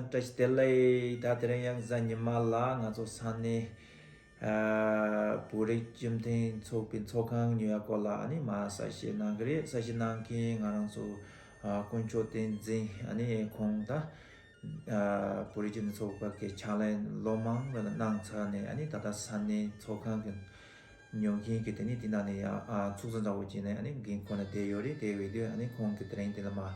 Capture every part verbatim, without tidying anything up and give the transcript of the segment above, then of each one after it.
བཀྲ་ཤིས་བདེ་ལེགས། ད་དེ་རིང་ཡང་གཟའ་ཉི་མ་ལ་ང་ཚོ་ས་གནས་ཨ་བོད་རིགས་སྤྱི་མཐུན་ཚོགས་པའི་ཚོགས་ཁང་ཉོ་ཡ་སྐོར་ལ་ཨ་ནི་མ་གསལ་བཤད་གནང་གི་རེད། གསལ་བཤད་གནང་མཁན་ང་རང་ཚོ་ཨ་དཀོན་མཆོག་བསྟན་འཛིན། ཨ་ནི་ཁོང་ད་ཨ་བོད་རིགས་སྤྱི་མཐུན་ཚོགས་པ་གི་ཕྱག་ལས་ལོ་མང་བོད་ལ་གནང་ཚར་ནས། ཨ་ནི་ད་ལྟ་ས་གནས་ཚོགས་ཁང་གི་ཉོ་མཁན་གྱི་དེ་ནི་དེ་ནང་ནས་ཡང་ཨ་ཚོགས་གཙོ་འདྲ་བོ་བྱས་ནས་ཨ་ནི་འགན་ཁུར་ནས་བསྡད་ཡོད་རེད། དེ་བས་དུས་ཨ་ནི་ཁོང་གིས་དེ་རིང་དེ་ལ་མ་ཨ་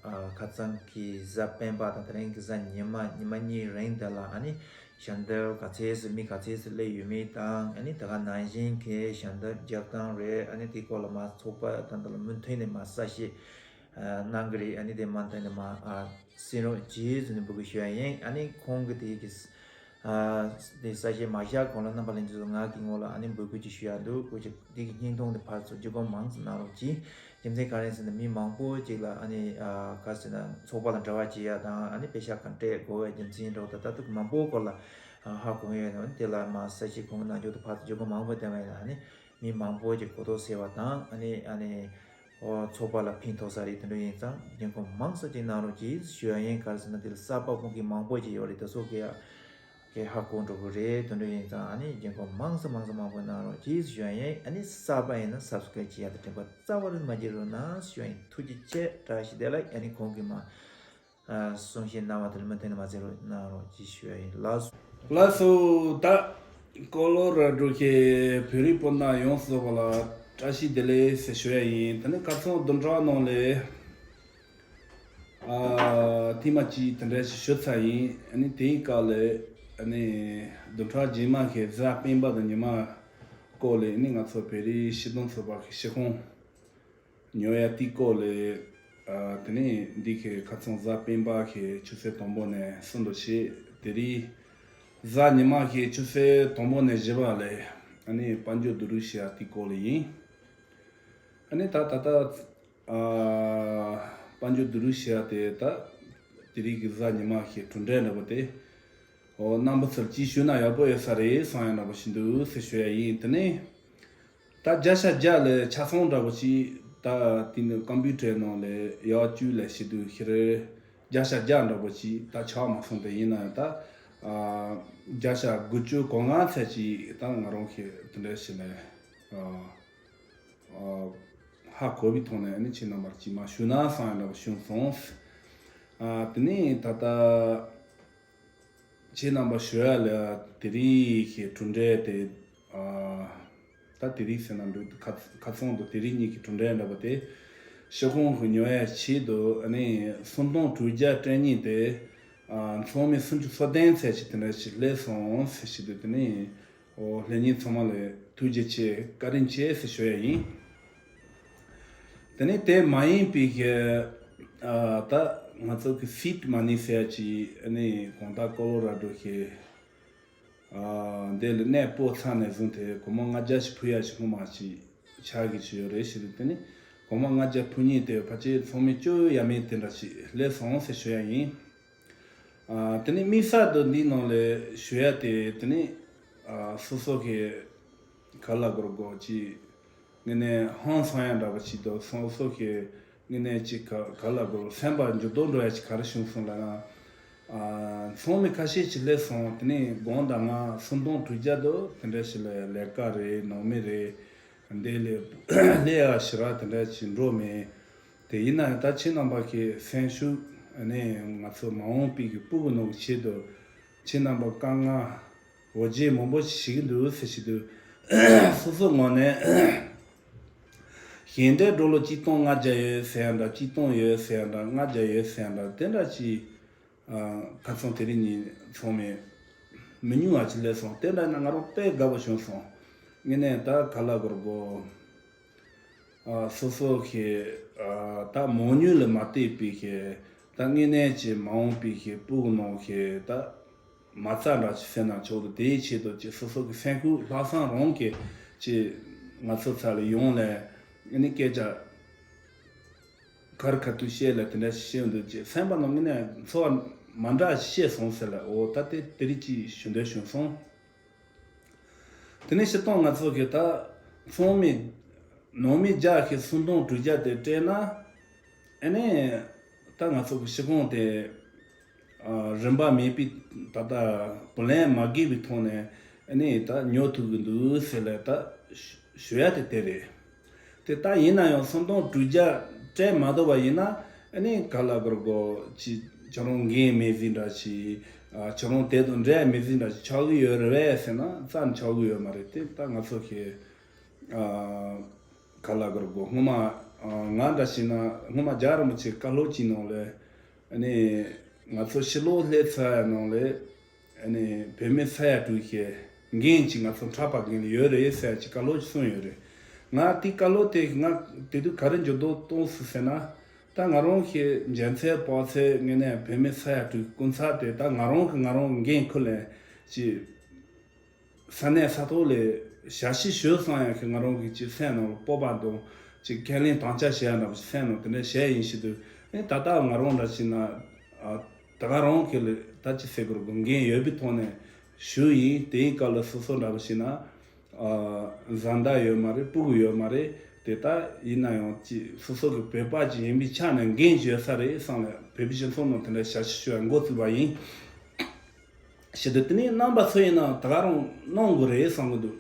ཨ་ཁ་སང་གི་གཟའ་སྤེན་པ་དང་དེ་རིང་གི་གཟའ་ཉི་མ། ཉི་མ་གཉིས་རིང་དེ་ལ་ཨ་ནི་ཞལ་འདེབས་ག་ཚད་སུ་མི་ག་ཚད་སུ་སླེབས་ཡོད་མེད་དང་། ཨ་ནི་ད་ག་ནང་བཞིན་གྱི་ཞལ་འདེབས་རྒྱག་སྟངས་རེད། ཨ་ནི་དེ་སྐོར་ལ་མ་ཚོགས་པ་དང་དེ་ལ་མུ་མཐུད་ནས་མ་གསལ་བཤད་ཨ་གནང་གི་རེད། ཨ་ནི་དེ་མུ་མཐུད་ནས་མ་ཨ་གསན་རོགས་གྱིས་ཟེར་ནས་འབོད་སྐུལ་ཞུ་ཡ་ཡིན། ཨ་ནི་ཁོང་གིས་དེ་གི་ཨ་དེ་གསལ་བཤད་མ་བཞག་གོང་ལ་རྣམ་པ་ལྷན་རྒྱས་ཚོ་ང་གི་ངོས་ལ་ཨ་ནི་འབོད་སྐུལ་ཅིག་ཞུ་ཡ་འདུག། སྐུ་མཁྱེན། འདི་གི་བརྙན་ཐུང་འདི་ཕར་ཚུར་བརྒྱུད་སྐུར་མང་ཙམ་གནང་རོགས་གྱིས། རྒྱུ་མཚན་ག་རེ་ཟེར་ན་མི་མང་པོ་ཅིག་ལ་ཨ་ནི་ཨ་ག་ཟེར་ན་ཚོགས་པ་ལ་འབྲེལ་བ་བྱེད་ཡ་དང་། ཨ་ནི་པེ་ཤག་ག་སྤྲད་དགོས་པའི་རྒྱུ་མཚན་འདྲ་བོ་དང་། ད་དུང་མང་པོ་སྐོར་ལ་ཨ་ཧ་གོ་ཡ་ཡོད། ཨ་ནི་དེ་ལ་མ་གསལ་བཤད་གོང་གི་ནང་ཆོས་དུ་ཕར་ཚུར་བརྒྱུད་སྐུར་མང་པོ་བསྟན་པ་ཡིན་ན་ཨ་ནི་མི་མང་པོ་ཅིག་གོ་རྟོགས་སད་པ་དང་། ཨ་ནི་ཨ་ནི་ཨོ་ཚོགས་པ་ལ་ཕན་ཐོགས་ས་རེད། དེ་འདྲ་ཡིན་ཙང་རྒྱུན་འཁྱོངས་མང་ཙམ་ཅིག་གནང་རོགས་གྱིས་ཞུ་ཡ་ཡིན། ག་རེ་ཟེར་ན་དེ་ལ་གསར་པ་ཕོན་མཁན་མང་པོ་ཅིག་ཡོད་རེད། དེ་ཚོ་གི་ཡ་གི་ཧ་གོ་འགྲོ་གི་རེད། དེ་འདྲ་ཡིན་ཙང་ཨ་ནི་རྒྱུན་འཁྱོངས་མང་ཙམ་མང་ཙམ་མང་པོ་གནང་རོགས་གྱིས་ཞུ་ཡ་ཡིན། ཨ་ནི་གསར་པ་ཡིན་ན་སབ་སི་ཀ་རེབ་བྱེད་ཡ་དང་དྲན་པ་རྩ་བ་རུ་མ་བརྗེད་རོགས་གནང་ཞུ་ཡ་ཡིན། ཐུགས་རྗེ་ཆེ། བཀྲ་ཤིས་བདེ་ལེགས། ཨ་ནི་ཁོང་གིས་མ་ཨ་གསུང་བཤད་གནང་བ་དེ་ལ་མུ་མཐུད་ནས་མ་བརྗེད་རོགས་གནང་རོགས་གྱིས་ཞུ་ཡ་ཡིན། ལགས་སོ། ལགས་སོ། ད་ཀོ་ལོ་ར་ཌོ་གི་བོད་རིགས་སྤུན་ཟླ་ཡོངས་སུ་རྫོགས་པ་ལ་བཀྲ་ཤིས་བདེ་ལེགས་ཟེར་ཞུ་ཡ་ཡིན། དེ་ནས་ཁ་སང་བདུན་ཕྲག་ནང་ལས་ཨ་ཐེངས་མ་གཅིག་དེ་འདྲ་ཞིག་ཞུས་ཚར་ཡིན། ཨ་ནི་དེའི་སྐབས་ལ་ཨ་ནི་བདུན་ཕྲག་རྗེས་མ་གི་གཟའ་སྤེན་པ་དང་ཉི་མ་སྐོར་ལ་ཨ་ནི་ང་ཚོ་བོད་རིགས་སྤྱི་མཐུན་ཚོགས་པ་གི་སྤྱི་ཁང་ཉོ་ཡ་དེའི་སྐོར་ལ། ཨ་དེ་ནས་འདི་གི་ཁ་སང་གཟའ་སྤེན་པ་གི་ཆུ་ཚོད་དང་པོ་ནས་གསུམ་དུ་བྱས། དེ་རིང་གཟའ་ཉི་མ་གི་ཆུ་ཚོད་དང་པོ་ནས་བཞི་བར་ལ་ཨ་ནི་དཔལ་འབྱོར་བསྡུ་རུབ་བྱེད་ཡ་དེའི་སྐོར་ལ་ཡིན། ཨ་ནི་ད་ད་ལྟ་ཨ་དཔལ་འབྱོར་བསྡུ་རུབ་བྱེད་ཡ་དེ་ད་དེ་རིང་གི་གཟའ་ཉི་མ་གི་གྲུབ་འབྲས་འདྲ་པོ་དེ་ཨོ་རྣམ་པ་ཚོར་ཅིག་ཞུས་ན་ཡག་པོ་ཡོད་ས་རེད་བསམ་ཡ་འདྲ་པོ་ཞིག་འདུག་ཟེར་ཞུ་ཡ་ཡིན། དེ་ནས་ད་བརྒྱ་ཆ་བརྒྱ་ལ་ཆ་ཚང་འདྲ་པོ་ཞིག་ད་དེ་ནི་ཀམ་པུ་ཊར་ནང་ལ་ཡག་བཅུག་ལ་བྱེད་དུས་ཤི་རེ་བརྒྱ་ཆ་བརྒྱ་འདྲ་པོ་ཞིག་ད་ཆགས་མ་སོང་། དེ་ཡིན་ན་ཡང་ད་ཨ་བརྒྱ་ཆ་དགུ་བཅུ་གོ་ལྔ་ཚད་ཅིག་ད་ང་རང་གི་དེ་འདྲ་ཞིག་ལ་ཨ་ཨ་ཧ་གོ་བའི་ཐོག་ནས་ཨ་ནི་ཁྱེད་རྣམ་པར་ཅིག་མ་ཞུ་ན་བསམ་ཡ་འདྲ་པོ་བྱུང་སོང་། ཨ་དེ་ནས་ད་ལྟ་ཁྱེད་རྣམ་པ་ཞུ་ཡ་ལ་དེ་རིང་གི་གྲུབ་འབྲས་དེ་ཨ་ད་དེ་རིང་ཟེར་ན་འགྲིག། ཁ་ཁ་སང་དང་དེ་རིང་གཉིས་ཀྱི་གྲུབ་འབྲས་འདྲ་པོ་དེ་སྤྱི་ཁང་གི་ཉོ་ཡ་ཆེད་དུ་ཨ་ནི་སུམ་སྟོང་དྲུག་བརྒྱ་སྤྲད་མཁན་དེ་ཨ་ཚང་མས་སུམ་ཅུ་སོ་བདུན་ཚད་ཅིག་དེ་འདྲ་ཞིག་སླེབས་སོང་ཟེར་ཞུ་དུས། དེ་ནས་ཨོ་ལྷན་རྒྱས་ཚང་མ་ལ་ཐུགས་རྗེ་ཆེ་བཀའ་དྲིན་ཆེ་ཟེར་ཞུ་ཡ་ཡིན། དེ་ནས་དེ་མ་ཡིན་པའི་གི་ཨ་ད་ང་ཚོ་གི་སིཌ་མ་ནི་ཟེར་ཡ་ཅིག་ཨ་ནི་གང་ལྟར་ཀོ་ལོ་ར་ཌོ་གི་ཨ་འདི་ལ་གནས་སྤོ་ཚར་ནས་བཟུང་སྟེ་སྒོར་མོ་ལྔ་བརྒྱ་ཞིག་ཕུལ་ཡ་ཞིག་སྔོན་མ་ཞིག་ཆགས་ཀྱི་ཞིག་ཡོད་རེད་ཟེར་དུས། དེ་ནི་སྒོར་མོ་ལྔ་བརྒྱ་ཕུལ་མཁན་དེ་ཕལ་ཆེར་ཚང་མས་སྤྱོད་ཡ་མེད་དེ་འདྲ་ཞིག་སླེབས་སོང་ཟེར་ཞུ་ཡ་ཡིན། ཨ་དེ་ནས་དམིགས་བསལ་དུ་འདིའི་ནང་ལ་ཞུ་ཡ་དེ་དེ་ནི་ཨ་སོ་སོ་གི་ག་ལ་གོར་གོ་ཅིག་དངོས་གནས་ཧང་སང་ཡ་འདྲ་པོ་ཅིག་དང་། སོ་སོ་གི་དངོས་གནས་ཅིག་ག་ག་ལ་གོར་སེམས་པ་འགྱུར་ལྡོག་འགྲོ་ཡ་ཅིག་ག་རེ་བྱུང་སོང་ལབ་ན། ཨ་ཚང་མས་ཁ་ཤས་ཅིག་སླེབས་སོང་། དེ་ནས་དགོང་དག་ང་སུམ་སྟོང་དྲུག་བརྒྱ་དང་དེ་འདྲ་ཞིག་ལ་ལས་ཀ་རེད། ནང་མི་རེད། འདི་ལས་ལས་ཡ་ཞེ་དྲག་དེ་འདྲ་ཅིག་འགྲོ་མེད། དེ་ཡིན་ན་ཡང་ད་ཁྱེད་རྣམ་པ་གི་སེམས་ཤུགས་ནས་ང་ཚོ་མ་འོངས་པའི་གི་སྤུ་གུ་ནང་གི་ཆེད་དུ་ཁྱེད་རྣམ་པ་དཀའ་ངལ་འོ་བརྗེ་མང་པོ་ཞིག་བྱེད་ཀྱི་འདུག་ཟེར་ཞུ་དུས། སོ་སོ་ངོས་ནས་ཞལ་འདེབས་ཌོ་ལར་གཅིག་སྟོང་ལྔ་བརྒྱ་ཡོད་ཟེར་ཡ་འདྲ། གཅིག་སྟོང་ཡོད་ཟེར་ཡ་འདྲ། ལྔ་བརྒྱ་ཡོད་ཟེར་ཡ་འདྲ། དེ་འདྲ་ཅིག་ཨ་ཁ་སང་དེ་རིང་ཉིན་ཚང་མས་མི་ཉུང་བ་ཅིག་སླེབས་སོང་། དེ་འདྲ་ཡིན་ན་ང་རང་དཔེ་དགའ་པོ་བྱུང་སོང་། དངོས་གནས་ད་ག་ལ་གོར་གོ་ཨ་སོ་སོ་གི་ཨ་ད་མང་ཉུང་ལ་མ་ལྟོས་པའི་གི་ད་དངོས་གནས་ཀྱི་མ་འོངས་པའི་གི་སྤུ་གུ་ནང་གི་ད་མ་རྩ་འདྲ་ཅིག་ཟེར་ན་ཆོག་འདུག། དེའི་ཆེད་དུ་ཅིག་སོ་སོ་གི་སེམས་ཤུགས་ལྷག་བསམ་རང་གིས་ཅིག་ང་ཚོ་ཚ་ལ་ཡོང་ལས་ཨ་ནི་སྐད་ཆ་གར་ཁ་ཐུག་བཤད་ལ་དེ་འདྲ་ཞིག་བཤད་འདུག་ཅེས་སེམས་པ་ནང་དངོས་གནས་ཚོར་བ་མ་འདྲ་ཞིག་བཤད་སོང་ཟེར་ལ། འོ་ད་དེ་དེ་རིགས་ཅིག་ཞུ་འདོད་བྱུང་སོང་། དེ་ནས་སྤྱིར་བཏང་ང་ཚོ་གི་ད་ཚང་མས་ནང་མི་བརྒྱ་གི་སུམ་སྟོང་དྲུག་བརྒྱ་དེ་སྤྲད་ན། ཨ་ནི་ད་ང་ཚོ་གི་སྤྱི་ཁང་དེ་ རིན་པ་མེད་པའི་ད་ལྟ་བུ་ལོན་མ་དགོས་པའི་ཐོག་ནས་ཨ་ནི་ད་ཉོ་ཐུབ་ཀྱི་འདུག་ཟེར་ལ་ད་ཞུ་ཡ་དེ་དེ་རེད། དེ་ད་ཡིན་ན་ཡང་སུམ་སྟོང་དྲུག་བརྒྱ་སྤྲད་མ་ཐུབ་པ་ཡིན་ན་ཨ་ནི་ག་ལ་གོར་གོ་ཅི་ཁྱོད་རང་འགན་མེད་ཟིན་འདྲ་ཞིག་ཁྱོད་རང་དེ་དང་འབྲལ་མེད་ཟིན་འདྲ་ཞིག་ཆགས་ཀྱི་ཡོད་རེད་བས་ཟེར་ན་རྩ་ནས་ཆགས་ཀྱི་ཡོད་མ་རེད། དེ་ད་ང་ཚོ་གི་ག་ལ་གོར་གོ་སྔོན་མ་ང་འདྲ་ཞིག་ན་སྔོན་མ་རྒྱལ་བ་རིན་པོ་ཆེ་བཀའ་སློབ་ཅིག་ནང་ལས། ཨ་ནི་ང་ཚོ་ཕྱི་ལོགས་སླེབས་ཚར་ཡ་ནང་ལས་ཨ་ནི་བུད་མེད་ས་ཡ་དྲུག་གི་འགན་ཅིག་ང་ཚོ་འཁྲབ་པ་འགན་ལ་ཡོད་རེད་ཟེར་ཡ་ཅིག་བཀའ་སློབ་ཅིག་གསུངས་ཡོད་རེད། ང་དེ་བཀའ་སློབ་དེ་ང་དེ་དུས་ག་རེ་འགྱུར་ལྡོག་གཏོང་སྲིད་ཟེར་ན། ད་ང་རང་གི་འཇལ་ཚད་པག་ཚད་ངོས་ནས་བུད་མེད་ས་ཡ་དྲུག་གི་སྐུ་ཚབ་དེ་ད་ང་རང་གི་ང་རང་འགན་ཁུར་ལེན་ཅིག་ས་གནས་ས་ཐོག་ལ་ཞབས་ཕྱི་ཞུ་བསམ་ཡག་གི་ང་རང་གི་ཅིག་སེམས་ནང་ལ་སྤོབས་པ་དང་ཅིག་ཁས་ལེན་དམ་བཅའ་བྱེད་ཡག་འདྲ་པོ་ཅིག་སེམས་ནང་དེ་འདྲ་བྱས་ཡིན་ཞིག་དུས་ཨེ་ད་ལྟ་ང་རང་འདྲ་ཞིག་ན་ཨ་ད་ག་རང་གི་ལ་ད་ཅི་ཟེར་དགོས་རེད། འགན་ཡོད་པའི་ཐོག་ནས་ཞུ་ཡིན། དེའི་སྐབས་ལ་སོ་སོ་འདྲ་པོ་ཞིག་ན་ཨ་བཟའ་ཟླ་ཡོད་མ་རེད། སྤུ་གུ་ཡོད་མ་རེད། དེ་ད་ཡིན་ན་ཡང་ཅིག་སོ་སོ་གི་བོད་པ་ཅིག་ཡིན་པའི་ཆ་ནས་འགན་ཅིག་ཡོད་ས་རེད་བསམ་ལ་བོད་པའི་སྤྱི་ཚོགས་ནང་དེ་འདྲ་ཞབས་ཕྱི་ཞུ་ཡག་འགོ་བཙུགས་པ་ཡིན། ཞེ་དུ་དེ་ནས་རྣམ་པ་ཚོ་ཡིན་ན་ད་ག་རང་གནང་དགོས་རེད་བསམ་གི་འདུག་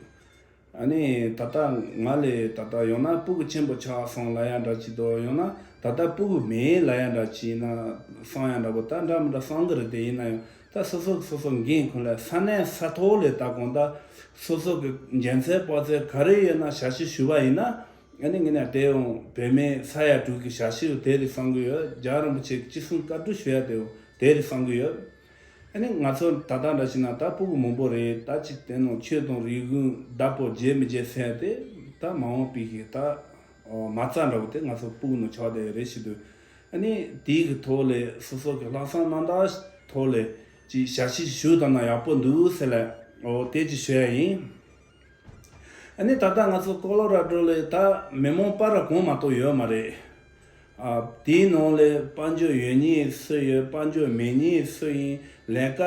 ཨ་ནི་ད་ལྟ་ང་ལས་ད་ལྟ་ཡང་ན་སྤུ་གུ་ཆེན་པོ་ཆགས་སོང་ལབ་ཡག་འདྲ་ཅིག་དང་ཡང་ན་ད་ལྟ་སྤུ་གུ་མེད་ལབ་ཡག་འདྲ་ཅིག་ཡིན་ན་བསམ་ཡག་འདྲ་པོ་ད་འདྲ་མི་འདྲ་བསམ་གི་རེད། དེ་ཡིན་ན་ཡང་ད་སོ་སོ་སོ་སོ་འགན་ཁུར་ལ་ས་གནས་ས་ཐོག་ལ་ད་གང་ལྟར་སོ་སོ་གི་འཇལ་ཚད་པག་ཚད་ག་རེ་ཡོད་ན་ཞབས་ཕྱི་ཞུ་བ་ཡིན་ན་ཨ་ནི་ངས་ན་དེ་ཡང་བུད་མེད་ས་ཡ་དྲུག་གི་ཞབས་ཕྱི་དེ་རེད་བསམ་གི་ཡོད། རྒྱལ་བ་རིན་པོ་ཆེ་གི་ཅི་གསུང་བཀའ་སྒྲུབ་ཞུ་ཡག་དེ་ཡང་དེ་རེད་བསམ་གི་ཡོད། ཨ་ནི་ང་ཚོ་ད་ལྟ་འདྲ་ཞིག་ན་ད་སྤུ་གུ་མང་པོ་རེད། ད་ཅིག་དེ་ནང་ཆོས་དང་རིག་གཞུང་བདག་པོ་བརྗེད་མི་བརྗེད་ཟེར་ཏེ་ད་མ་འོངས་པའི་གི་ད་མ་རྩ་འདྲ་བོ་དེ་ང་ཚོ་སྤུ་གུ་ནང་ཆགས་བསྡད་ཡོད་རེད་ཞུ་དུས། ཨ་ནི་དེའི་གི་ཐོག་ལས་སོ་སོ་གི་ལྷག་བསམ་རྣམ་དག་ཐོག་ལས་ཅིག་ཞབས་ཕྱི་ཞུ་བཏང་ན་ཡག་པོ་འདུག་ཟེར་ལ་འོ་དེ་ཅིག་ཞུ་ཡག་ཡིན། ཨ་ནི་ད་ལྟ་ང་ཚོ་ཀོ་ལོ་ར་ཌོ་ལ་ད་མི་མང་པ་ར་གང་མ་གཏོགས་ཡོད་མ་རེད། ཨ་དེའི་ནང་ལ་དཔལ་འབྱོར་ཡོད་མཁན་སུ་ཡོད། དཔལ་འབྱོར་མེད་མཁན་སུ་ཡིན། ལས་ཀ་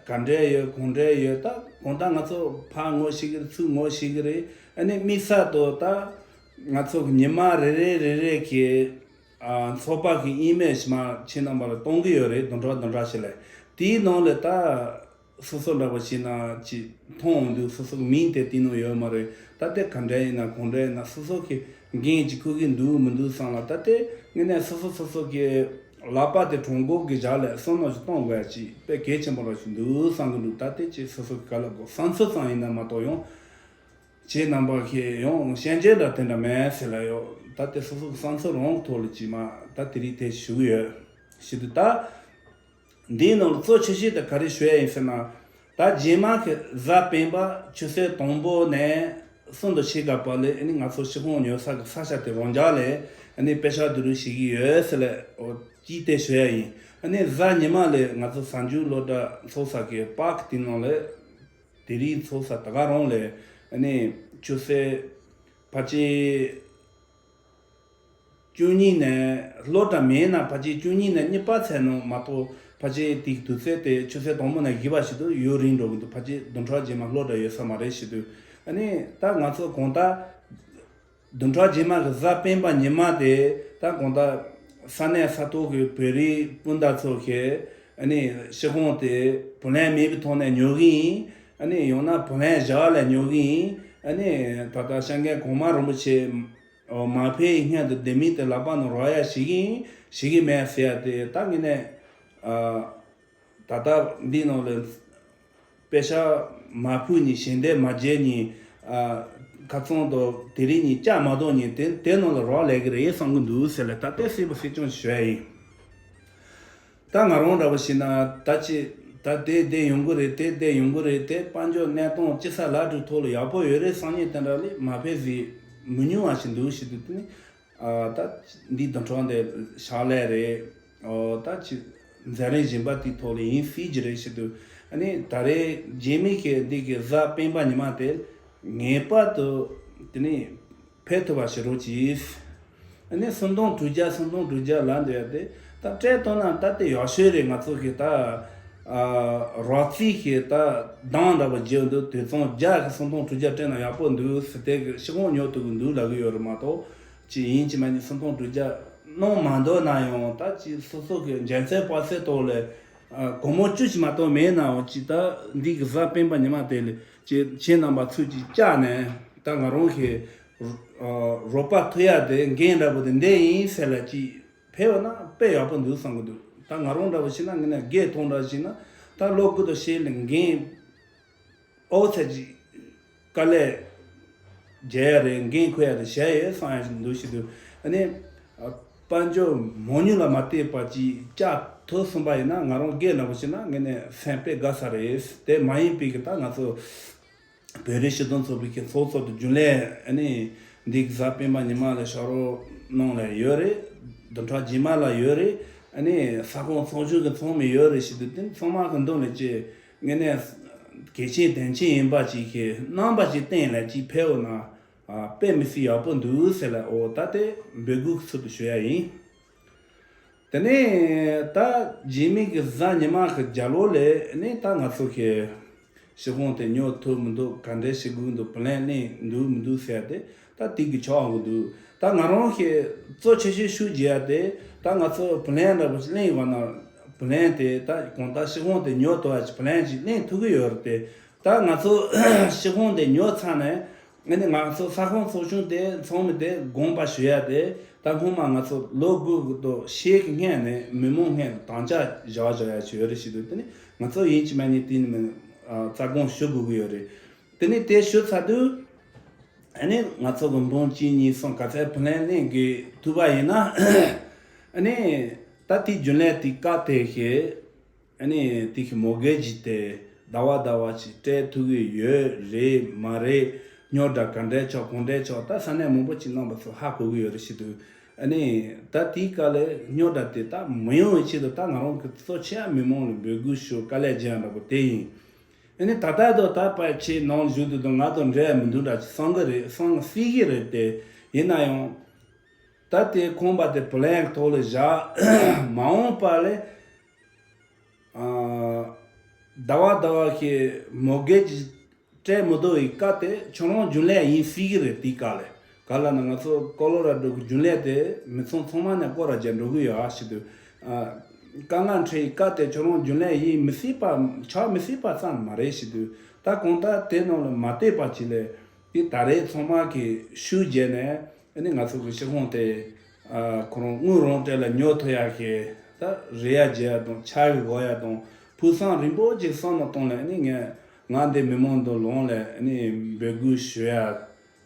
ག་འདྲས་ཡོད། གང་འདྲས་ཡོད། ད་གང་ལྟར་ང་ཚོ་ཕར་ངོ་ཤེས་ཀྱི་རེད། ཚུར་ངོ་ཤེས་ཀྱི་རེད། ཨ་ནི་དམིགས་བསལ་དུ་ད་ང་ཚོ་གི་ཉི་མ་རེ་རེ་རེ་རེ་གི་ཨ་ཚོགས་པ་གི་ཨི་མེལ་ཞིག་མར་ཁྱེད་རྣམ་པ་ལ་གཏོང་གི་ཡོད་རེད། བདུན་ཕྲག་བདུན་ཕྲག་ཞིག་ལ་དེའི་ནང་ལ་ད། སོ་སོ་འདྲ་པོ་ཞིག་ན་ཅིག་མཐོང་འོང་དུས་སོ་སོ་གི་མིང་དེ་བསྟན་ནོ་ཡོད་མ་རེད། ད་དེ་ག་འདྲ་ཡིན་ན་གང་འདྲ་ཡིན་ན་སོ་སོ་གི་འགན་ཅིག་འཁུར་གི་འདུག་མི་འདུག་བསམ་ལ་ད་དེ་ངས་ནས་སོ་སོ་སོ་སོ་གི་ལག་པ་དེ་གྲོང་སྐོར་གི་ཞག་ལས་བསམ་བློ་ཞིག་གཏོང་དགོས་ཡ་ཅིག་དཔེ་གལ་ཆེན་པོ་ར་ཞིག་འདུག་བསམ་གི་འདུག་ད་དེ་ཅིག་སོ་སོ་གི་ག་ལ་གོ་བསམ་ཚུལ་ཙམ་ཡིན་ན་མ་གཏོགས་ཡང་ཁྱེད་རྣམ་པ་གི་ཡང་ཤན་འབྱེད་འདྲ་དེ་འདྲ་མེད་ཟེར་ལ་ཡོད། ད་དེ་སོ་སོ་གི་བསམ་ཚུལ་རང་གི་ཐོག་ལ་ཅིག་མ་ད་དེ་རིགས་དེ་ཞུ་གི་ཡོད་ཞེས་དུས་ད། འདིའི་ནང་ལ་གཙོ་ཆེ་ཤོས་དེ་ག་རེ་ཞུ་ཡ་ཡིན་ཟེར་ན། ད་རྗེས་མ་གི་གཟའ་སྤེན་པ་ཆུ་ཚོད་དང་པོ་ནས་གསུམ་དང་ཕྱེད་ཀ་བར་ལ་ཨ་ནི་ང་ཚོ་ཤི་ཁོང་ཉོ་ས་གི་ས་ཆ་དེ་རང་འཇགས་ལས་ཨ་ནི་དཔེ་ཆ་བསྡུ་རུབ་བྱེད་ཀྱི་ཡོད་ཟེར་ལས་འོ་ཅི་དེ་ཞུ་ཡ་ཡིན། ཨ་ནི་གཟའ་ཉི་མ་ལས་ང་ཚོ་གཟའ་མཇུག་སློབ་གྲྭ་འཚོགས་ས་གི་པཱརྐ་དེ་ནང་ལས་དེ་རིང་འཚོགས་ས་ད་ག་རང་ལས་ཨ་ནི་ཆུ་ཚོད་ཕལ་ཆེར་བཅུ་གཉིས་ནས་སློབ་གྲྭ་མེད་ན་ཕལ་ཆེར་བཅུ་གཉིས་ནས་གཉིས་པ་ཚད་ནང་མ་གཏོགས་ཕལ་ཆེར་དེའི་དུས་ཚོད་དེ་ཆུ་ཚོད་དང་པོ་ནས་བཞི་པ་ཞིག་ཏུ་ཡུན་རིང་འགྲོ་གི་འདུག་ཕལ་ཆེར་བདུན་ཕྲག་རྗེས་མ་སློབ་གྲྭ་ཡོད་ས་མ་རེད་ཞུ་དུས་ཨ་ནི་ད་ང་ཚོ་གང་ལྟར་བདུན་ཕྲག་རྗེས་མ་གི་གཟའ་སྤེན་པ་ཉི་མ་དེ་ད་གང་ལྟར་ས་གནས་ས་ཐོག་གི་བོད་རིགས་སྤུན་ཟླ་ཚོ་གིས་ཨ་ནི་ཤི་ཁོང་དེ་བུ་ལོན་མེད་པའི་ཐོག་ནས་ཉོ་གི་ཡིན། ཨ་ནི་ཡང་ན་བུ་ལོན་བཞག་ལས་ཉོ་གི་ཡིན། ཨ་ནི་ད་ལྟ་སྐྱབས་མགོན་གོང་མ་རིན་པོ་ཆེ་མ་ཕེབས་སྔོན་དུ་ལྡེ་མིག་དེ་ལག་པ་ནང་རག་ཡ་ཞིག་ཡིན་ཞིག་གི་མེད་ཟེར་ཡ་དེ་ད་ངས་ནས་ད་ལྟ་འདི་ནང་ལ་དཔེ་ཆ་མ་ཕུལ་ནས་ཞལ་འདེབས་མ་བརྒྱབ་ནས་ཁ་ཚང་དང་དེ་རིང་ནས་བཅའ་མ་གཏོང་ནས་དེ་དེ་ནང་ལ་རག་ལས་ཀྱི་རེད་བསམ་གི་འདུག་ཟེར་ལ་ད་ལྟའི་སྲིད་པ་སྲིད་སྐྱོང་ཞུ་ཡ་ཡིན། ད་ང་རང་འདྲ་བ་ཞིག་ན་ད་ཅི་ད་དེ་བསྡད་ཡོང་གི་རེད། དེ་བསྡད་ཡོང་གི་རེད། དེ་དཔལ་འབྱོར་གནས་སྟངས་ཅི་ས་ལ་འགྲོ་ཐོག་ལ་ཡག་པོ་ཡོད་རེད་བསམ་ཉེ་དེ་འདྲ་ལས་མ་ཕེབས་ཟིག་མི་ཉུང་བ་ཞིག་འདུག་ཞེས་དུས་དེ་ནི་ད་འདི་བདུན་ཕྲག་འདི་ཕྱག་ལས་རེད། ད་ཅི་མཛད་རིམ་གཞན་པ་དེའི་ཐོག་ལ་ཡིན་སྲིད་ཀྱི་རེད་ཞེས་དུས་ཨ་ནི་ད་རེས་རྗེས་མའི་གི་འདི་གི་གཟའ་སྤེན་པ་ཉི་མ་དེ་ངེས་པར་དུ་དེ་ནི་ཕེབས་ཐུབ་པ་ཞིག་རོགས་གྱིས། ཨ་ནི་སུམ་སྟོང་དྲུག་བརྒྱ་སུམ་སྟོང་དྲུག་བརྒྱ་ལབ་འདོད་ཡ་དེ་ད་སྤྲད་བཏང་ན་ད་དེ་ཡག་ཤོས་རེད། ང་ཚོ་གི་ད་རོགས་རྩིས་ཀྱི་ད་གདང་འདྲ་བ་བརྗེ་འདུག་དུས་ཚང་བརྒྱ་གི་སུམ་སྟོང་དྲུག་བརྒྱ་སྤྲད་ན་ཡག་པོ་འདུག་ཟེར་དེ་གི་ཤི་ཁོང་ཉོ་ཐུབ་གི་འདུག་ལབ་གི་ཡོད་རེད་མ་གཏོགས་ཅི་ཡིན་གཅིག་མིན་གཅིག་སུམ་སྟོང་དྲུག་བརྒྱ་གནང་མ་འདོད་ན་ཡང་ད་ཅི་སོ་སོ་གི་འཇལ་ཚད་པག་ཚད་ཐོག་ལས་ ཨ། སྒོར་མོ་བཅུ་ཞིག་མ་གཏོགས་མེད་ནའང་ཅིག་ད་འདི་གི་གཟའ་སྤེན་པ་ཉི་མ་དེ་ལ་ཅིག་ཁྱེད་རྣམ་པ་ཚོས་ཅིག་བཅར་ནས་ད་ང་རང་གི་ཨ་རོགས་པ་ཐུབ་ཡ་དེ་འགན་འདྲ་པོ་དེ་འདི་ཡིན་ཟེར་ལ་ཅིག་ཕེབས་ན་དཔེ་ཡག་པོ་འདུག་བསམ་གི་འདུག་ད་ང་རང་འདྲ་པོ་བྱས་ན་ངས་ནས་སྒེར་ཐོག་འདྲ་བྱས་ན་ད་ལོ་དགུ་དང་ཕྱེད་ལ་འགན་ཨོ་ཚད་ཅིག་དཀའ་ལས་རྒྱག་ཡ་རེད། འགན་འཁུར་ཡ་རེད། བྱས་ཡོད་བསམ་ཡ་ཞིག་འདུག་ཞིག་འདུག་ཨ་ནི་ཨ་དཔལ་འབྱོར་མང་ཉུང་ལ་མ་བལྟས་པ་ཅིག་བཅར་ཐུབ་སོང་པ་ཡིན་ན་ང་རང་སྒེར་འདྲ་པོ་བྱས་ན་ངས་ནས་སེམས་དཔེ་དགའ་ས་རེད། དེ་མ་ཡིན་པའི་གི་ད་ང་ཚོ་བོད་རིགས་སྤྱི་མཐུན་ཚོགས་པའི་གི་ཚོགས་གཙོ་དང་རྒྱུན་ལས་ཨ་ནི་འདི་གི་གཟའ་སྤེན་པ་ཉི་མ་ལ་ཕྱག་རོགས་གནང་ལ་ཡོད་རེད། བདུན་ཕྲག་རྗེས་མ་ལ་ཡོད་རེད། ཨ་ནི་ས་ཁོངས་ཚོགས་ཆུང་གི་ཚོགས་མི་ཡོད་རེད་ཞེས་དུས་དེ་ཚང་མ་གི་མདུན་ལ་ཅིག་ངས་ནས་གལ་ཆེན་དོན་ཆེན་ཡིན་པ་ཅིག་གི་རྣམ་པ་ཅིག་བསྟན་ལ་ཅིག་ཕེབས་ན་ཨ་དཔེ་མི་སྲིད་ཡག་པོ་འདུག་ཟེར་ལ་ཨོ་ད་དེ་འབོད་སྐུལ་གི་ཚུལ་དུ་ཞུ་ཡ་ཡིན། དེ་ནས་ད་རྗེས་མའི་གི་གཟའ་ཉི་མ་གི་རྒྱབ་ལོགས་ལ་ནི་ད་ང་ཚོ་གི་ཤི་ཁོང་དེ་ཉོ་ཐུབ་མི་འདུག་ག་འདྲ་ཞིག་དགོས་འདུག་པི་ལན་གླེང་འདུག་མི་འདུག་ཟེར་ཏེ་ད་དེ་གི་ཆགས་འོང་གི་འདུག་ད་ང་རང་གི་གཙོ་ཆེ་ཤོས་ཤུགས་རྒྱག་ཡ་དེ་ད་ང་ཚོ་པི་ལན་འདྲ་པོ་ཞིག་གླེང་ཡོང་ན་པི་ལན་དེ་ད་གང་ལྟར་ཤི་ཁོང་དེ་ཉོ་ཐུབ་ཡ་ཅིག་པི་ལན་ཅིག་གླེང་ཐུབ་ཀྱི་ཡོད་རེད་དེ། ད་ང་ཚོ་ཤི་ཁོང་དེ་ཉོ་ཚར་ནས་ཨ་ནི་ང་ཚོ་ས་ཁོངས་ཚོགས་ཆུང་དེ་ཚོགས་མི་དེ་དགོངས་པ་ཞུ་ཡ་དེ་ད་སྔོན་མ་ང་ཚོ་ལོ་དགུ་དང་ཕྱེད་ཀྱི་སྔོན་ནས་མི་མང་སྔོན་ལ་དམ་བཅའ་བཞག་བཞག་ཡ་ཞིག་ཡོད་རེད་ཞུ་དུས་དེ་ནི་ང་ཚོ་ཡིན་གཅིག་མིན་གཉིས་དེ་ནི་མི་ཨ་རྩ་དགོངས་ཞུ་དགོས་ཀྱི་ཡོད་རེད། དེ་ནི་དེ་ཞུ་ཚར་དུས་ཨ་ནི་ང་ཚོ་གི་འབུམ་གཅིག་གཉིས་གསུམ་ག་ཚད་པི་ལན་གླེང་དགོས་ཐུབ་པ་ཡིན་ན་ཨ་ནི་ད་དེ་རྒྱུན་ལས་དེ་བཀའ་དེ་ཞེས། ཨ་ནི་དེ་གི་མོ་གེ་ཇི་དེ་ཟླ་བ་ཟླ་བ་ཅིག་སྤྲད་ཐུབ་ཀྱི་ཡོད་རེད་མ་རེད། རྙོག་དྲ་ག་འདྲས་ཆགས་གང་འདྲས་ཆགས་ད་ས་གནས་མང་པོ་ཅིག་རྣམ་པ་ཚོ་ཧ་གོ་གི་ཡོད་རེད་ཞུ་དུས། ཨ་ནི་ད་དེའི་སྐབས་ལ་རྙོག་དྲ་དེ་ད་མི་ཡོང་བའི་ཆེད་དུ་ད་ང་རང་གི་གཙོ་ཆེ་བ་མི་མང་ལ་འབོད་སྐུལ་ཞུ་དཀའ་ལས་རྒྱག་འདྲ་པོ་དེ་ཡིན། ཨ་ནི་ད་ལྟ་དུ་ད་ཕལ་ཆེར་ནང་བཞུགས་དུས་དང་ང་དང་འབྲེལ་མི་འདུག་འདྲ་ཅིག་བསམ་གི་རེད། བསམ་སྲིད་གི་རེད་དེ། ཡིན་ན་ཡང་ད་དེ་ཁང་པ་དེ་པི་ལན་གྱི་ཐོག་ལ་བཞག་མ་འོངས་པ་ལ། ཨ། ཟླ་བ་ཟླ་བ་གི་མོ་གེ་ཇི་སྤྲད་མི་ཐུབ་པའི་སྐབས་དེ་ཁྱོད་རང་རྒྱུན་ལས་ཡིན་སྲིད་གི་རེད། དེའི་སྐབས་ལ་ག་ལ་ན་ང་ཚོ་ཀོ་ལོ་ར་ཌོ་གི་རྒྱུན་ལས་དེ་མི་ཚང་ཚང་མ་ནས་སྐོར་ར་རྒྱག་འགྲོ་གི་ཡོད་ཨ་ཞུ་དུས། ཨ། དཀའ་ངལ་འཕྲད་ཡི་སྐབས་དེ་ཁྱོད་རང་རྒྱུན་ལས་ཡིན་མི་སྲིད་པ་ཆགས་མི་སྲིད་པ་ཙམ་མ་རེད་ཞུ་དུས། ད་གང་ལྟར་དེ་ནང་ལ་མ་བལྟས་པ་ཅིག་ལས་དེ་ད་རེས་ཚང་མ་གི་ཤུགས་རྒྱས་ནས། ཨ་ནི་ང་ཚོ་གི་ཤི་ཁོང་དེ་ཨ་ཁོ་རང་དངུལ་རང་སྤྲད་ལ་ཉོ་ཐུབ་ཡག་གི་ད་རེ་ཡ་རྒྱག་ཡ་དང་ཕྱག་གི་དགོས་ཡ་དང་ཕུགས་བསམ་རིང་པོ་ཅིག་བསམ་བློ་གཏོང་ལ་ཨ་ནི་ངས་ང་འདི་མི་མང་དང་ལོང་ལ་ཨ་ནི་འབོད་སྐུལ་ཞུ་ཡ་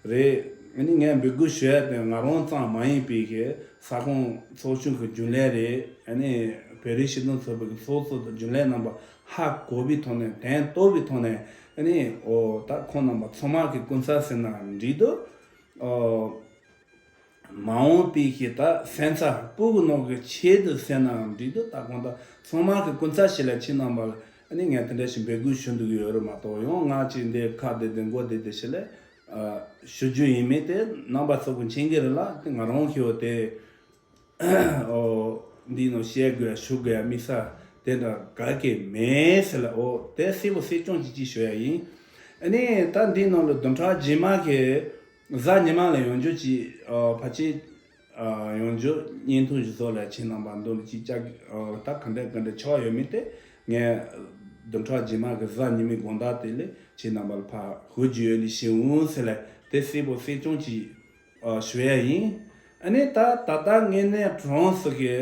རེད། ཨ་ནི་ངས་འབོད་སྐུལ་ཞུ་ཡ་དེ་ང་རང་ཙམ་མ་ཡིན་པའི་གི་ས་ཁོངས་ཚོགས་ཆུང་གི་རྒྱུན་ལས་རེད། ཨ་ནི་བོད་རིགས་སྤྱི་མཐུན་ཚོགས་པའི་གི་ཚོགས་གཙོ་དང་རྒྱུན་ལས་རྣམ་པ་ཧ་གོ་བའི་ཐོག་ནས་དོན་རྟོགས་པའི་ཐོག་ནས་ཨ་ནི་ཨོ་ད་ཁོང་རྣམ་པ་ཚང་མ་གི་སྐུ་ཚབ་ཟེར་ན་འགྲིག་འདུག་ཨོ། མ་འོངས་པའི་ཞེ་ད་སེམས་ཚ་སྤུ་གུ་ནོར་གི་ཆེད་དུ་ཟེར་ནའང་འགྲིག་འདུག་ད་གང་ལྟར་ཚང་མ་གི་སྐུ་ཚབ་ཞིག་ལ་ཁྱེད་རྣམ་པར་ཨ་ནི་ངས་དེ་འདྲ་ཞིག་འབོད་སྐུལ་ཞུ་འདུག་ཡོད་རེད་མ་གཏོགས་ཡང་ང་ཅིག་འདི་ཁ་བདེ་བདེ་མགོ་བདེ་བདེ་ཞིག་ལ་ཞུ་རྒྱུ་ཡིན་མིན་དེ་རྣམ་པ་ཚོ་གི་མཁྱེན་གྱི་རེད་ལ་དེ་ང་རང་ཁྱེད་དེ་འདི་ནང་བཤད་དགོས་ཡ་ཞུ་དགོས་ཡ་དམིགས་བསལ་དེ་འདྲ་ག་གེ་མེད་ཟེར་ལ་ཨོ་དེ་གསལ་པོ་གསལ་རྐྱང་ཅིག་ཅིག་ཞུ་ཡ་ཡིན། ཨ་ནི་ད་འདི་ནང་ལ་བདུན་ཕྲག་རྗེས་མ་གི་གཟའ་ཉི་མ་ལ་ཡོང་རྒྱུ་ཅིག་ཨ་ཕལ་ཆེར་ཨ་ཡོང་རྒྱུ་བརྙན་ཐུང་ཞིག་བཟོ་ལ་ཁྱེད་རྣམ་པ་འདུག་ལ་ཅིག་ཅག་ཨ་ད་ག་འདྲ་ག་འདྲ་ཆགས་ཡོད་མེད་དེ་ངས་བདུན་ཕྲག་རྗེས་མ་གི་གཟའ་ཉི་མའི་དགོང་དག་དེ་ལ་ཁྱེད་རྣམ་པ་ལ་ཕར་ཧུར་རྒྱུ་ཡོད་ལི་ཞིག་འོང་ཟེར་ལ་དེ་གསལ་པོ་གསལ་རྐྱང་ཅིག་ཨ་ཞུ་ཡ་ཡིན། ཨ་ནི་ད་ད་ལྟ་དངོས་གནས་གྲོང་ཚོ་གི་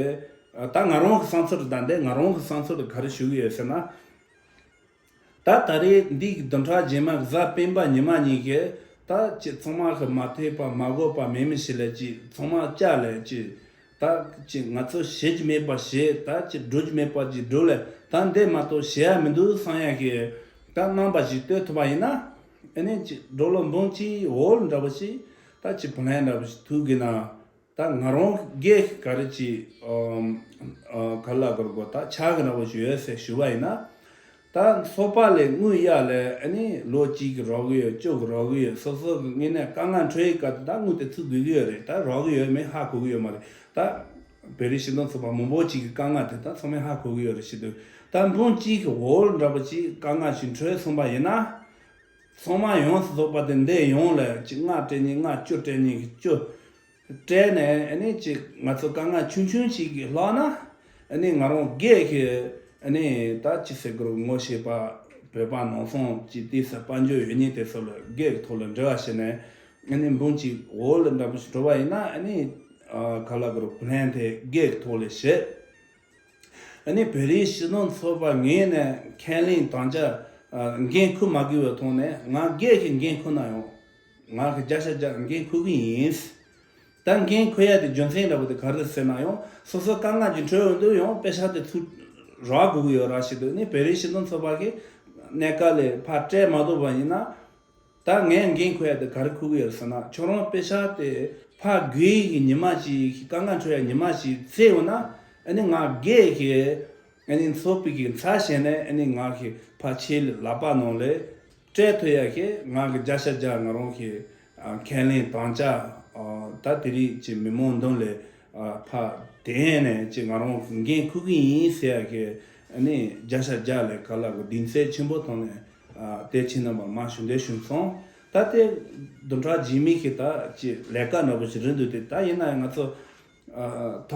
ཨ་ད་ང་རང་གི་བསམ་ཚུལ་ད་འདི་ང་རང་གི་བསམ་ཚུལ་ག་རེ་ཞུ་གི་ཡོད་ཟེར་ན། ད་ད་རེས་འདི་གི་བདུན་ཕྲག་རྗེས་མ་གཟའ་སྤེན་པ་ཉི་མ་གཉིས་ཀྱི་ད་ཅི་ཚང་མ་གི་མ་ཐེག་པ་མ་གོ་བ་མེད་མི་ཞིག་ལ་ཅི་ཚང་མ་བཅར་ལ་ཅི་ད་ཅི་ང་ཚོ་བྱེད་ཀྱི་མེད་པ་བྱེད་ད་ཅི་སྒྲུབ་ཀྱི་མེད་པ་ཅི་སྒྲུབ་ལ་ད་འདི་མ་གཏོགས་བྱེད་ཡ་མི་འདུག་བསམ་ཡ་གི་ད་རྣམ་པ་ཞིག་སྟོན་ཐུབ་པ་ཡིན་ན་ཨ་ནི་ཅི་འགྲོ་ལོ་འབུམ་གཅིག་འོལ་འདྲ་བ་ཞིག་ད་ཅི་བུ་ལན་འདྲ་བ་ཞིག་ཐུག་གི་ན། ད་ང་རང་སྒེར་གྱི་ག་རེ་ཅིག་ཨམ་ཨ་ག་ལ་གོར་གོ་ད་ཆགས་ཀྱི་འདྲ་བོ་ཞིག་ཡོད་ཟེར་ཞུ་བ་ཡིན་ན། ད་ཚོགས་པ་ལས་དངུལ་གཡར་ལས་ཨ་ནི་ལོ་གཅིག་གི་རག་གི་ཡོད་བཅུ་གི་རག་གི་ཡོད་སོ་སོ་གི་དངོས་གནས་དཀའ་ངལ་འཕྲད་ཡི་སྐབས་དེ་ད་དངུལ་དེ་ཚུར་དགོས་ཀྱི་ཡོད་རེད། ད་རག་གི་ཡོད་མེད་ཧ་གོ་གི་ཡོད་མ་རེད། ད་བོད་རིགས་སྤྱི་མཐུན་ཚོགས་པ་མང་པོ་ཅིག་གི་དཀའ་ངལ་དེ་ད་ཚང་མས་ཧ་གོ་གི་ཡོད་རེད་ཞུ་དུས་ད་འབུམ་གཅིག་གི་འོལ་འདྲ་བོ་ཅིག་དཀའ་ངལ་ཞིག་འཕྲད་སོང་པ་ཡིན་ན། ཚང་མ་ཡོངས་སུ་རྫོགས་པ་དེ་འདི་ཡོངས་ལ་ཅིག་ལྔ་སྤྲད་མཁན་ལྔ་བཅུ་སྤྲད་མཁན་གྱི་བཅུ་སྤྲད་ནས་ཨ་ནི་ཅིག་ང་ཚོ་དཀའ་ངལ་ཆུང་ཆུང་ཞིག་གི་ལྷག་ན་ཨ་ནི་ང་རང་སྒེར་གྱི་ ཨ་ནི་ད་ཅི་ཟེར་དགོས་རེད། ངོ་ཤེས་པ་བོད་པ་ནང་སོང་ཅིག་ཏོག་ཙམ་དཔལ་འབྱོར་ཡོད་མཁན་དེ་ཚོ་ལ་སྒེར་གྱི་ཐོག་ལ་འབྲེལ་བ་བྱས་ནས། ཨ་ནི་འབུམ་གཅིག་འོག་ལ་འདྲ་པོ་ཞིག་འགྲོ་བ་ཡིན་ན། ཨ་ནི་ཨ་ག་ལབ་དགོས་རེད། པི་ལན་དེ་སྒེར་གྱི་ཐོག་ལ་བྱས། ཨ་ནི་བོད་རིགས་སྤྱི་མཐུན་ཚོགས་པ་ངོས་ནས་ཁས་ལེན་དམ་བཅའ་ཨ་འགན་འཁུར་མ་དགོས་པའི་ཐོག་ནས། ང་སྒེར་གྱི་འགན་འཁུར་ན་ཡང་ང་གི་བརྒྱ་ཆ་བརྒྱ་འགན་འཁུར་གི་ཡིན། ད་འགན་འཁུར་ཡ་དེ་རྒྱུ་མཚན་འདྲ་པོ་དེ་ག་རེ་རེད་ཟེར་ན། ཡང་སོ་སོ་དཀའ་ངལ་ཅིག་འཕྲད་ཡོང་དུས་ཡང་པེ་ཤག་དེ་ཚུར་རག་དགོས་ཀྱི་ཡོད་ར་ཞིག་འདུག་ཨ་ནི་བོད་རིགས་སྤྱི་མཐུན་ཚོགས་པ་གི་གནས་སྐབས་ལ་ཕར་སྤྲད་མ་ཐུབ་པ་ཡིན་ན། ད་ངས་འགན་འཁུར་ཡ་དེ་ག་རེ་འཁུར་གྱི་ཡོད་ཟེར་ན། ཁྱོད་རང་པེ་ཤག་དེ་ཕར་དགོས་ཀྱི་ཉི་མ་ཞིག་དཀའ་ངལ་འཕྲད་ཡ་ཉི་མ་ཞིག་ཚེ་ཡོང་ན། ཨ་ནི་ང་སྒེར་གྱི་ཨ་ནི་ཚོགས་པའི་གི་ཚབ་བྱས་ནས། ཨ་ནི་ང་གི་ཕར་ཁྱེད་ལག་པ་ནང་ལ་སྤྲད་ཐུབ་ཡ་གི་ང་གི་བརྒྱ་ཆ་བརྒྱ་ང་རང་གི་ཨ་ཁས་ལེན་དམ་བཅའ། ཨ་ད་དེ་རིགས་ཀྱི་མི་མང་མདུན་ལ་ཨ་ཕར་དེད་ནས་ཀྱི་ང་རང་གི་འགན་འཁུར་གྱི་ཡིན་ཟེར་ཡ་གི་ཨ་ནི་བརྒྱ་ཆ་བརྒྱ་ལ་ག་ལབ་དགོས། གདེང་ཚོད་ཆེན་པོ་ཐོག་ནས་ཨ་དེ་ཁྱེད་རྣམ་པར་མར་ཞུ་འདོད་བྱུང་སོང་། ད་དེ་བདུན་ཕྲག་རྗེས་མའི་གི་ད་ཀྱི་ལས་ཀ་འདྲ་པོ་ཞིག་རེད་འདུག་དེ་ད་ཡིན་ན་ཡང་ང་ཚོ་ཨ་ད་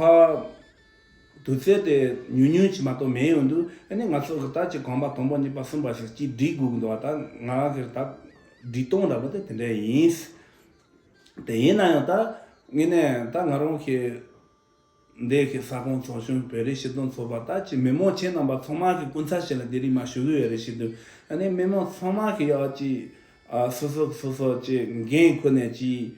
དུས་ཚོད་དེ་ཉུང་ཉུང་ཅིག་མ་གཏོགས་མེད་ཡོང་དུས། ཨ་ནི་ང་ཚོ་གི་ད་ཅིག་གོམ་པ་དང་པོ་གཉིས་པ་གསུམ་པ་ཞིག་ཅིག་སྒྲིག་དགོས་ཀྱི་འདུག་ད་ང་གི་ད་སྒྲིག་སྟངས་འདྲ་པོ་དེ་དེ་འདྲ་ཡིན། དེ་ཡིན་ན་ཡང་ད་དངོས་གནས་ད་ང་རང་གི་འདི་གི་ས་ཁོངས་ཚོགས་ཆུང་བོད་རིགས་སྤྱི་མཐུན་ཚོགས་པ། ད་ཅིག་མི་མང་ཁྱེད་རྣམ་པ་ཚང་མ་གི་སྐུ་ཚབ་ཞིག་ལ་དེ་རིང་མར་ཞུ་གི་ཡོད་རེད་ཞུ་དུས། ཨ་ནི་མི་མང་ཚང་མ་གི་ཡག་ཅིག་ཨ་སོ་སོ་སོ་སོ་ཅིག་འགན་ཁུར་ནས་ཅིག་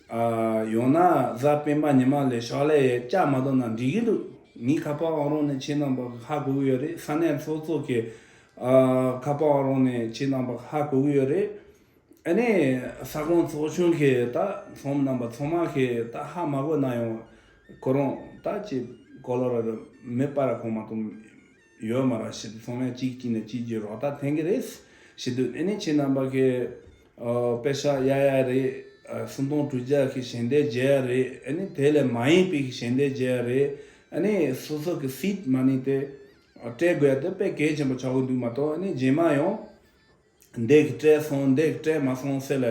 ཨ་ཡང་ན་གཟའ་སྤེན་པ་ཉི་མ་ལ་ཕྱག་ལས་ཡས་བཅར་མ་གཏོང་ན་འགྲིག་གི་འདུག་ངའི་ཁ་པར་ཨང་རང་ནས་ཁྱེད་རྣམ་པ་ཧ་གོ་གི་ཡོད་རེད། ས་གནས་ཚོགས་གཙོ་གི་ཨ་ཁ་པར་ཨང་རང་ནས་ཁྱེད་རྣམ་པ་ཧ་གོ་གི་ཡོད་རེད། ཨ་ནི་ས་ཁོངས་ཚོགས་ཆུང་གི་ད་ཚོགས་མི་རྣམ་པ་ཚང་མ་གི་ད་ཧ་མ་གོ་ན་ཡང་། ཁོ་རང་ད་ཅིག་ཀོ་ལོ་ར་ར་མེད་པ་ར་གོ་མ་གཏོགས་ཡོད་མ་རེད་ཞུ་དུས། ཚང་མས་གཅིག་གཅིག་ནས་གཅིག་གི་རོགས་ད་འཐེན་གི་རེད་ཞུ་དུས། ཨ་ནི་ཁྱེད་རྣམ་པ་གི་ཨ་པེ་ཤག་གཡར་ཡ་རེད། ཨ་སུམ་སྟོང་དྲུག་བརྒྱ་གི་ཞལ་འདེབས་བརྒྱབ་ཡ་རེད། ཨ་ནི་དེ་ལས་མ་ཡིན་པའི་གི་ཞལ་འདེབས་བརྒྱབ་ཡ་རེད། ཨ་ནི་སོ་སོ་གི་སིད་མ་ནི་དེ་ཨ་སྤྲད་དགོས་ཡ་དེ་དཔེ་གལ་ཆེན་པོ་ཆགས་ཀྱི་འདུག་མ་གཏོགས། ཨ་ནི་རྗེས་མ་ཡང་འདི་གི་སྤྲད་སོང་། འདི་གི་སྤྲད་མ་སོང་ཟེར་ལ།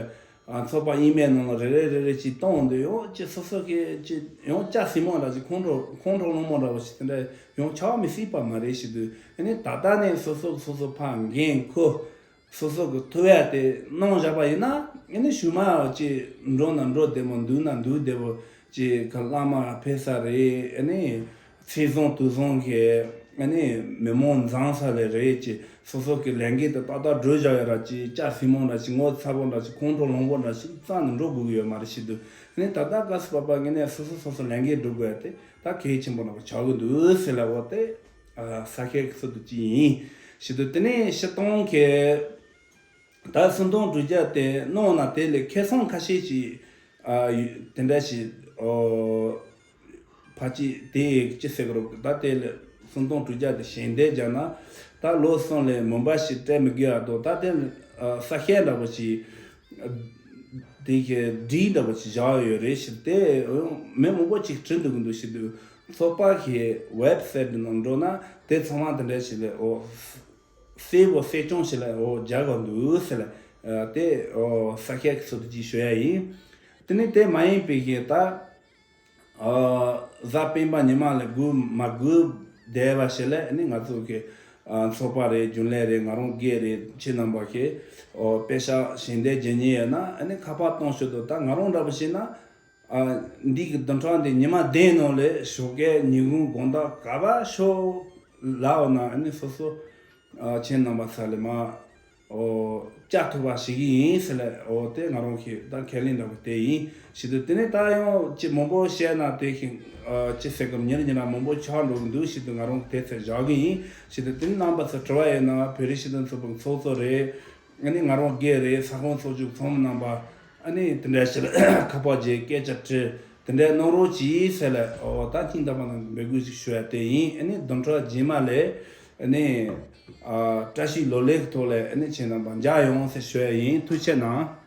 ཨ་ཚོགས་པ་ཨི་མེལ་ནང་ལ་རེ་རེ་རེ་རེ་ཅིག་གཏོང་དུས་ཡང་ཅིག་སོ་སོ་གི་ཅིག་ཡང་ལྕགས་སྲིན་མོ་འདྲ་ཅིག་ཁོང་ཁྲོ་ཁོང་ཁྲོ་སློང་མོ་འདྲ་བོ་ཞིག་དེ་འདྲ་ཡང་ཆགས་མི་སྲིད་པ་མ་རེད་ཞུ་དུས། ཨ་ནི་ད་ལྟ་ནས་སོ་སོ་སོ་སོ་ཕར་འགན་ཁུར། སོ་སོ་གི་ཐུབ་ཡ་དེ་གནང་བཞག་པ་ཡིན་ན། ཨ་ནི་གཞུག་མ་ཅིག་འགྲོ་ན་འགྲོ་བདེ་མོ། འདུག་ན་འདུག་བདེ་མོ། ཅིག་གི་བླ་མ་ཕེབས་ས་རེད། ཨ་ནི་ཚེས་བཟང་དུས་བཟང་གི་ཨ་ནི་མི་མང་འཛོམས་ས་ལ་རེད། ཅིག་སོ་སོ་གི་ལས་འགན་དེ་ཏག་ཏག་སྒྲུབ་བཞག་ཡོད་ར། ཅིག་ལྕགས་སྲིན་མོ་འདྲ་ཅིག་ངོ་ཚ་པོ་འདྲ་ཅིག་ཁོང་ཁྲོ་སློང་པོ་འདྲ་ཅིག་རྩ་ནས་འགྲོ་དགོས་ཀྱི་ཡོད་མ་རེད་ཞུ་དུས། ཨ་ནི་ད་ལྟ་སྐབས་སུ་བབས་པ་ངས་ནས་སོ་སོ་སོ་སོ་ལས་འགན་སྒྲུབ་དགོས་ཡ་དེ་ད་གལ་ཆེན་པོ་འདྲ་པོ་ཆགས་ཀྱི་འདུག་ཟེར་ལབ་པ་དེ། ཨ་ས་ཁའི་ཚུལ་དུ་ཅིག་ཡིན་ཞུ་དུས། དེ་ནས་སྤྱིར་བཏང་གི་ད་སུམ་སྟོང་དྲུག་བརྒྱ་དེ་གནང་ན་དེ་ལས་ཁེ་བཟང་ཁ་ཤས་ཅིག་ཨ་ཡོད་དེ་འདྲ་ཞིག་ཨོ་ཕལ་ཆེར་དེ་ཅི་ཟེར་གི་རོགས། ད་དེ་ལས་སུམ་སྟོང་དྲུག་བརྒྱ་དེ་ཞལ་འདེབས་བརྒྱབ་ན་ད་ལོ་གསུམ་ལ་མུན་པ་ཞིག་སྤྲད་མི་དགོས་ཡ་དོ། ད་དེ་ཨ་ས་ཁའི་འདྲ་པོ་ཞིག་དེ་གི་སྒྲིག་འདྲ་པོ་ཞིག་བཞག་ཡོད་རེད་ཞུ་དུས། དེ་མི་མང་པོ་ཅིག་བྲིས་འདུག་གི་འདུག་ཞུ་དུས། ཚོགས་པ་གི་ཝེབ་སའིཊ་ནང་འགྲོ་ན་དེ་ཚང་མ་དེ་འདྲ་ཞིག་ལས་ཨོ་གསལ་པོ་གསལ་རྐྱང་ཞིག་ལ་ཨོ་རྒྱག་དགོས་འདུག་ཟེར་ལ། ཨ་དེ་ཨོ་ས་ཁའི་ཚུལ་དུ་ཅིག་ཞུ་ཡ་ཡིན། དེ་ནས་དེ་མ་ཡིན་པའི་གི་ད་ཨ་གཟའ་སྤེན་པ་ཉི་མ་ལ་སྒུག་མ་སྒུག་བསྡད་པ་ཞིག་ལ། ཨ་ནི་ང་ཚོ་གི་ཨ་ཚོགས་པ་རེད། རྒྱུན་ལས་རེད། ང་རང་སྒེར་རེད། ཁྱེད་རྣམ་པ་གི་ཨོ་པེ་ཤག་ཞལ་འདེབས་བརྒྱབ་མཁན་ཡོད་ན། ཨ་ནི་ཁ་པར་གཏོང་ཞོར་དུ། ད་ང་རང་འདྲ་པོ་བྱས་ན། ཨ་འདི་གི་བདུན་ཕྲག་འདི་ཉི་མ་བདུན་ནང་ལ་ཞོགས་ཀས་ཉིན་གུང་དགོང་དག་ག་པར་ཤོག་ལབ་ན། ཨ་ནི་སོ་སོ་ཨ་ཁྱེད་རྣམ་པ་ཚོ་ལ་མར་ཨོ་བཅར་ཐུབ་པ་བྱེད་ཀྱི་ཡིན་ཟེར་ལ། ཨོ་དེ་ང་རང་གི་ད་ཁས་ལེན་འདྲ་པོ་དེ་ཡིན་ཞུ་དུས། དེ་ནས་ད་ཡང་ཅིག་མང་པོ་བཤད་ན་དེ་གི་ཨ་ཅི་ཟེར་གི་ཉིན་རེ་ཉིན་རེ་མང་པོ་ཆགས་འགྲོ་གི་འདུག་ཞུ་དུས། ང་རང་གི་དེ་ཚོ་བཞག་གི་ཡིན་ཞུ་དུས། དེ་ནས་རྣམ་པ་ཚོ་དྲི་བ་ཡོད་ན། བོད་རིགས་སྤྱི་མཐུན་ཚོགས་པའི་ཚོགས་གཙོ་རེད། ཨ་ནི་ང་རང་སྒེར་རེད། ས་ཁོངས་ཚོགས་ཆུང་ཚོགས་མི་རྣམ་པ་ཨ་ནི་དེ་འདྲ་ཞིག་ལ་ཁ་པར་བརྒྱབ། སྐད་ཆ་དྲིས། དེ་འདྲ་གནང་རོགས་གྱིས་ཟེར་ལ། ཨོ་ད་སྙིང་ཐག་པ་ནས་འབོད་སྐུལ་ཞིག་ཞུ་ཡ་དེ་ཡིན། ཨ་ནི་བདུན་ཕྲག་རྗེས་མ་ལ་ཨ་ནི་ཨ་བཀྲ་ཤིས་ལོ་ལེགས་ཀྱི་ཐོག་ལ་ཨ་ནི་ཁྱེད་རྣམ་པ་མཇལ་ཡོང་ཟེར་ཞུ་ཡ་ཡིན། ཐུགས་རྗེ་གནང་།